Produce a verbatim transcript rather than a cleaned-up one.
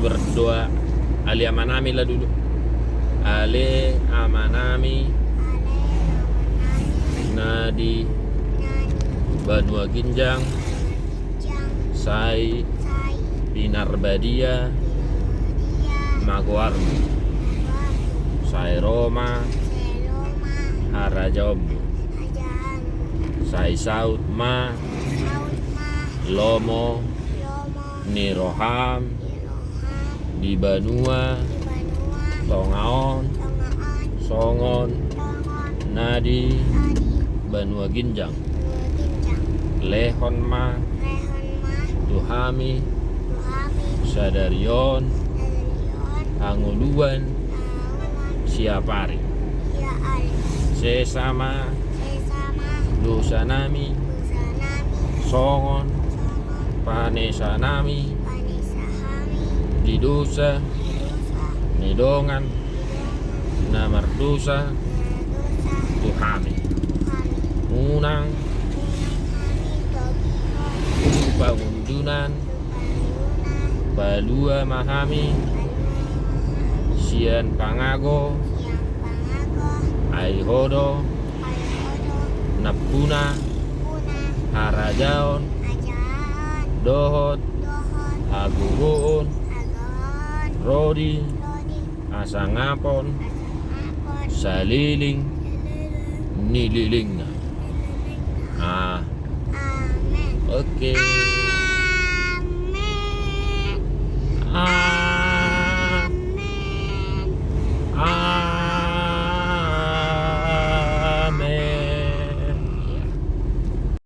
Berdoa. Ale Amanami lah dulu. Ale Amanami na di banua ginjang, sai pinarbadia ma goarMu. Sai ro ma harajaonMu. Sai saut ma lomo ni rohaM di banua tonga on songon na di banua ginjang. Lehon ma tu hami sadari on hangoluan siapari. Sesa ma dosanami songon panesanami di dosa ni dongan na mardosa tu hami. Unang tu pangunjunan, palua ma hami sian pangago, ai Ho do nampuna harajaon dohot hagogoon, ro di hasangapon saleleng ni lelengna. Ah. Oke.